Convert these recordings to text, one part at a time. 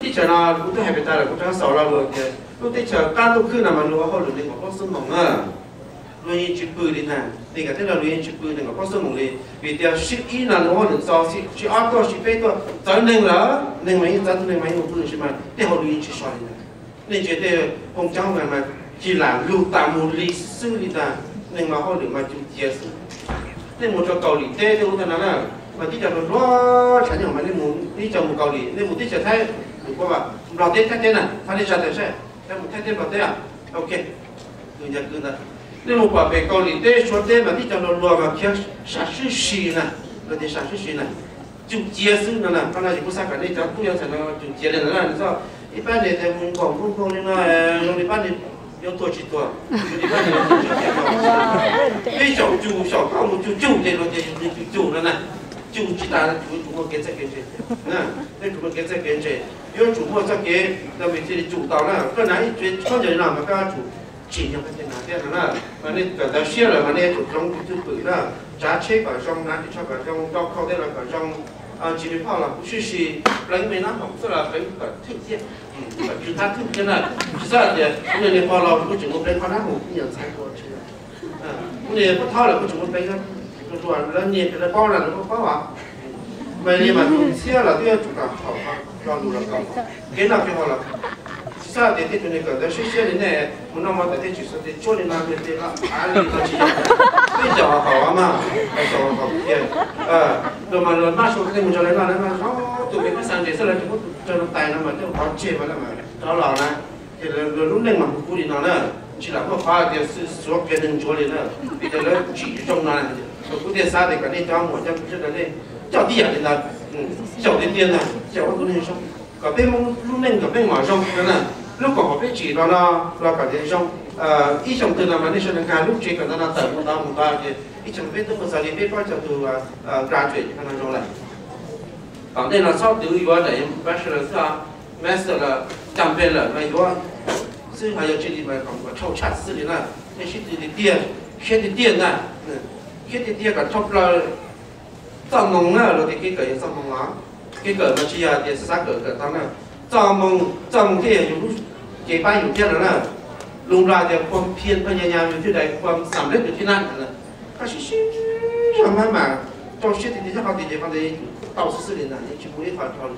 Teb chaws no kuv twb hais pes tas lawm, kuv rov xaus lo lus tias lub teb chaws qab ntuj khwb no mas luag ua hauj lwm nees nkaum plaub xuab moos na. Luag yeej tsis pw li ntag, Meskas teb no luag yeej tsis pw nees nkaum plaub xuab moos li, vim tias shift ib no luag ua hauj lwm txaus, shift ob tuaj, shift peb tuaj, txawv neeg lawm, neeg mas yeej txawv, neeg mas yeej mus pw tab sis mas tej hauj lwm yeej tsis so li ntag. Nej ntsia tej phoo coob mas mas ci lam lug tas mus li xwb li ntag, neeg mas hauj lwm mas cum ciav xwb. Nej mus rau Kaus Lim teb tej ub tag no na, mas tib co hluas hluas tshav nyoog mas nej mus, tib co mus Kaus Lim, nej mus teb chaws Thaib, mus Nplog teb, Thaib teb na, Thaib teb tsa tas saib, Thaib mus Thaib teb Nplog teb, ok, kwv ncas kwv ntawd. Nej mus pom pem Kaus Lim teb Suav teb mas tib co hluas hluas mas khiav sav sib si na, luag tias sav sib si na, cum ciav xwb no na. Qhov no ces kuv xav kom nej cov tub cov ntxhais no cum ciav li ntawd na, nws txoj ib pab niag tias mus nkaum nkaus nkaus li no, zoo li pab niag yuav tuag tsis tuag, zoo li pab niag yuav tuag tsis tuag. Peb xyaum cum, xyaum koj mus cum cum ces luag tias yus cum cum no na, cum tsis tas, yuav tsum muaj kev txawj kev ntse, yuav tsum muaj kev txawj kev ntse, yuav tsum muaj txoj kev no mas thiaj li cum tau na. Koj hnav ib tsev khaub ncaws li no mas koj yuav tsum tsim nyog koj thiaj hnav thiab no na. Mas nej kawm ntawv siab lawm mas nej yuav tsum hloov tus cwj pwm na, tsav tsheb kom zoo, hnav ris tsho kom zoo, rau khau tej los kom zoo, tsis me phauj los kuj sib si, pleev me nab hoom xwb los pleev kom thwj thiab, kom tsw thab thwj thiab na. Tsis txhob hais tias kuv niag niag pog laus kuj tseem mus pleev qhov nab hoom, kuv niag ntxhais kuv tsis, kuv niag pub thaub lawm kuj tseem mus pleev, lawv nyiam lawv paub na, lawv paub paub as. Mas li mas tus ntxhiab los twb yuav tsum kom haum lo lus los kom kev noj kev haus los. Tsis txhob hais tias tej tus niag kawm ntawv siab siab li nej mus noj mov tom tej tsim xov tej tsuab li no, tej av li no tsis yog. Peb xyaum haum mas, xyaum haum tias luag mas luag mab su tej mus tso lawv noj, lawv noj zoo, tus me pab xav ntses xwb lawv tseem muab tus rau tais no mas tej qhov tseg mas lawv mas rov los na. Ces luag lub neej mas hu kuv li no na, tsis lam muaj qhov tias xwb xuav kiag neeg ntsuav li na, vim tias lawv tsim zoo no. Kuv thiaj xav tias kom nej cov muam cov kuv sawv daws nej coj tib yam li ntawd, xyaum tiag tiag ntag, xyaum ua tus neeg zoo, kom peb Hmoob lub neej kom peb mam zoo no na. Lub koom haum peb tsim los no los kom tias zoo. Ib xyoos twg no mas nej sawv daws nkag lub tsev kawm ntawv no tawm mus ntawd mus ntawd ces ib xyoos peb twb mus txog li peb plaub caug tus graduate no zoo lawm. Tom ntej no txhob twv yuav daim bachelor xwb, master los caj npeg lawm mas yuav xwb, ho yog tsis li mas kom ua tshauj tshaj xwb li na. Nej sib tw tiag tiag, siab tiag tiag ntag, siab tiag tiag kom dhau plaws. Txoj moo na, luag tias kev kawm yog txoj moo los, kev kawm mas tsis yog tias xav xav kawm kawm tau na. Txoj moo, txoj moo thiaj yog yus lub cev pab yus thiab no na. Lus Nplog tias ความเพียรพยายามอยู่ที่ใด ความสำเร็จอยู่ที่นั่น. Koj sib sib zog mas mas rau siab tiag tiag nyob qhov twg ces qhov ntawd yeej tau xwb xwb li ntag, yeej tsis muaj ib qho dhau li.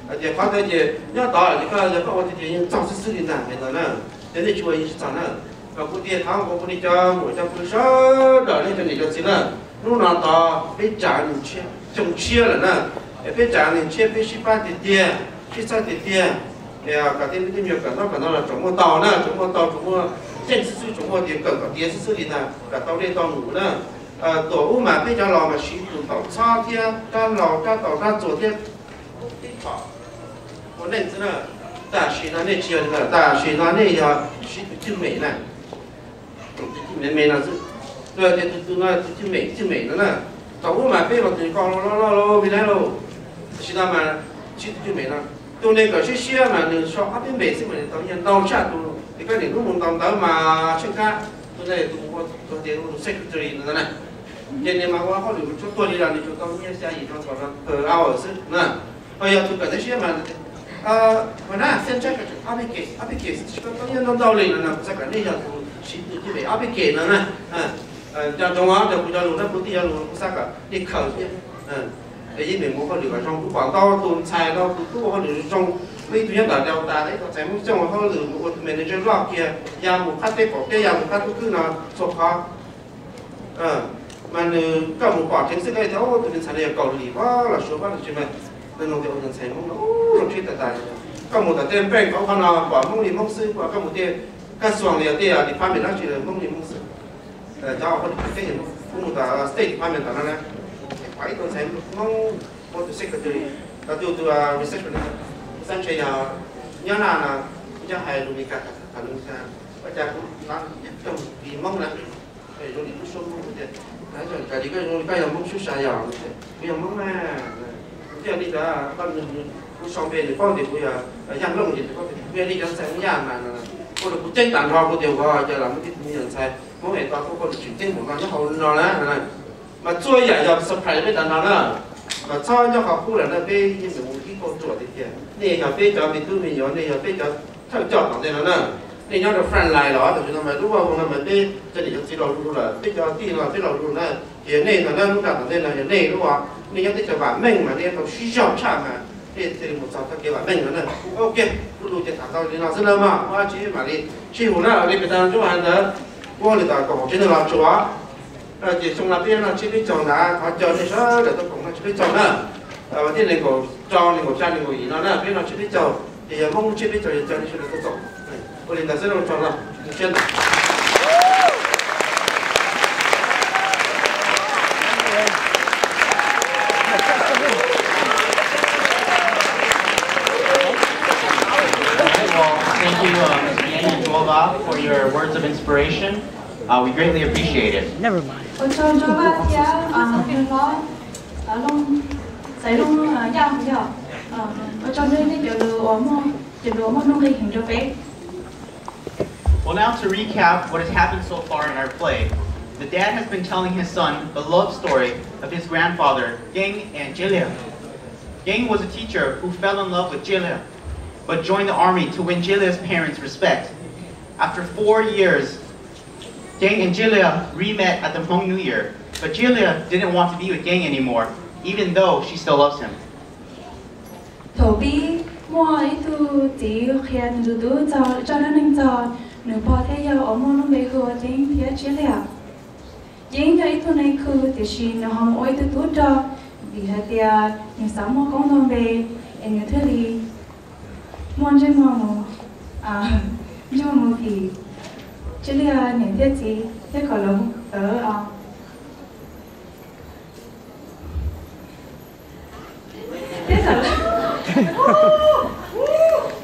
Hais tias qhov ntawd ces nyob tod ces koj yog koj ua tiag tias yeej txaus xwb xwb li ntag, hais ntawd na, ces nej tsis ua yeej tsis txaus na. Mas kuv tias thov ua kuv nej cov muam cov kwv sawv daws nej cov niam cov txiv na, hnub no tod peb tsav nws tshiab, xyoo tshiab lawm na, es peb tsav nws tshiab, peb sib pab tiag tiag, sib txhawb tiag tiag, kom tej me tub me nyuam kawm ntaub kawm ntawv los tseem muaj tau na, tseem muaj tau, tseem muaj ceeb xwb xwb, tseem muaj tias kawm kom tiav xwb xwb li ntag, kom tau dej tau num na. Tuam ub mas peb cov laus mas siv tus ntaus txhob thiab rab laus rab taus rab txuas thiab ua neej xwb na. Tam sim no nej tsis yog li ntawd, tam sim no nej yog siv tus cwj mem na. Tus cwj mem me no xwb, tias tus no tus cwj mem cwj mem no na. Thaum ub mas peb los tus ko loj loj loj me na lauj, tam sim no mas siv tus cwj mem no. Tus neeg kawm siab siab mas nws so ob peb npe xwb mas nws tau nyiaj ntau tshaj tus, es koj niam hnub mus ntaus ntawv mas tsheej kab, tus ntawd tus mus ua tus tias ua tus secretary no na. Ces nws mas ua hauj lwm tsuas tuag li los nws tsuas tau nyiaj xya yim rau tom no per hour xwb na. Ho yog tus kawm ntawv siab mas, ua na xia ntshab ob peb kem, ob peb kem xwb tsis tau nyiaj ntau ntau li no na. Kuv xav kom nej yog tus siv tus cwj mem ob peb kem no na. Cov ntsoov os, cov kuv cov lus na, kuv tij cov lus kuv xav kom nej khaws thiab. Yeej meem mus hauj lwm kom zoo, kuv pom ntau tus ntxhais ntau tus tub ua hauj lwm zoo, muaj ib tug nyob tom Delta, ib tug ntxhais Hmoob Xyooj ua hauj lwm mus ua tus manager loj kiag, ya mus qab teb qaum teb, ya mus qab tub khwb no txhua qhov. Mas nws koj mus pom dheev xwb koj tias tus me ntxhais no yog Kaus Lim pab los Suav pab los tsis mas, nws nug tias ua tus ntxhais Hmoob no zoo siab tas tas. Koj mus tom tej npeej qhov qhov no pom Hmoob li Hmoob xwb, koj mus tej kab xuas li tej department dab tsi Hmoob li Hmoob xwb. Cov ua teb, kuv mus tom State Department tom no na, pom ib tug ntxhais Hmoob ua tus secretary, tus tus receptionist, xav ntshe yog nyob na no, nyob hais lus Meskas, tham lus Meskas, ua cas kuv hnov ib tug Hmoob na, zoo li lub suab Hmoob tias, zoo li koj yog Hmoob Suav Sai yog? Kuv yog Hmoob na. Kuv thiaj li, kuv sau npe nws paub tias kuv yog Yaj Looj ces nws paub tias kuv yog li cov ntxhais Hmoob Yaj mas, ua rau kuv ceeb tas nrho, kuv tias ua cas los muaj tib tug me nyuam ntxhais Hmoob es tau tuaj ua tus tseem ceeb npaum no nyob hauv no na. Mas txhua yam yog surprise peb tas nrho na. Mas txhob nyob qhov qub lawm na, peb yeej mus ib kauj tiag tiag. Nej yog peb cov me tub me nyuam, nej yog peb cov thawj coj tom ntej no na. Nej nyob rau front line los tam sim no mas lub vaj no mas peb cov niam cov txiv laus lug lawm, peb cov tij no peb laus lug na. Ces nej ntawm lub nram tom ntej no yog nej lub, nej nyob teb chaws vam meej mas nej yuav tau sib zog tshaj mas nej thiaj li mus txog txoj kev vam meej no na. Ok, lub lus ces tham tau li no xwb na mog, muaj dab tsi mam li sib hu na. Li pem tas ntsuab hais ntawd, kuv ua li tom kaum tsib ntawd los tsuav. Ces xyoo no peb noj tsiab peb caug ntawd, thov caw nej sawv daws tuaj koom noj tsiab peb caug na. Vas thib nees nkaum rau nees nkaum xya nees nkaum yim no na peb noj tsiab peb caug, ces yog Hmoob lub tsiab peb caug yog caw nej sawv daws tuaj koom. Ua li ntawd xwb na, ua tsaug ntau. Siab ntau. Well, thank you, uh, Miss Yan and Joel, for your words of inspiration. Uh, we greatly appreciate it. Ua tsaug Joel thiab nws hlob Xaiv Looj, Yaj Hauv Yaj. Ua tsaug nej cov lus uas muaj, cov lus uas muaj nuj nqis heev rau peb. Well, now to recap what has happened so far in our play, the dad has been telling his son the love story of his grandfather, Yeej and Jillian. Yeej was a teacher who fell in love with Jillian, but joined the army to win Jillian's parents' respect. After four years, Yeej and Jillian re-met at the Hmong New Year, but Jillian didn't want to be with Yeej anymore, even though she still loves him. Thaum pib muaj ib tug txiv qhia nws tus tub txog zaj dab neeg txog nws pog thiab yawg uas muaj lub npe hu ua Yeej thiab Jillian. Yeej yog ib tug neeg khwv tiam sis nws ho mus ua ib tug tub rog vim hais tias nws xav muaj koob nto npe es nws thiaj li muaj ntsej muag mus, ntsej muag mus phim Jillian niam thiab txiv thiab kom lawv, thiab kom,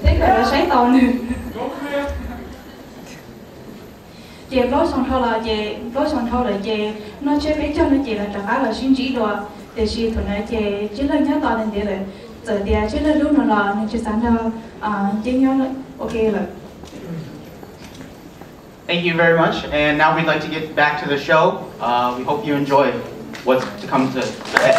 thiab kom lawv saib taus nws. Ces plaub xyoo dhau los ces, plaub xyoo dhau lawm ces noj tsiab peb caug no ces lawv rov qab los sib ntsib dua. Tiam sis thaum ntawd ces Tsiaj Laj nyob tos nws ntev lawm, txawm tias Tsiaj Laj hlub nws los nws tsis xav nrog Yeej nyob ua ke lawm. Thank you very much, and now we'd like to get back to the show. Uh, we hope you enjoy what's to come to ahead.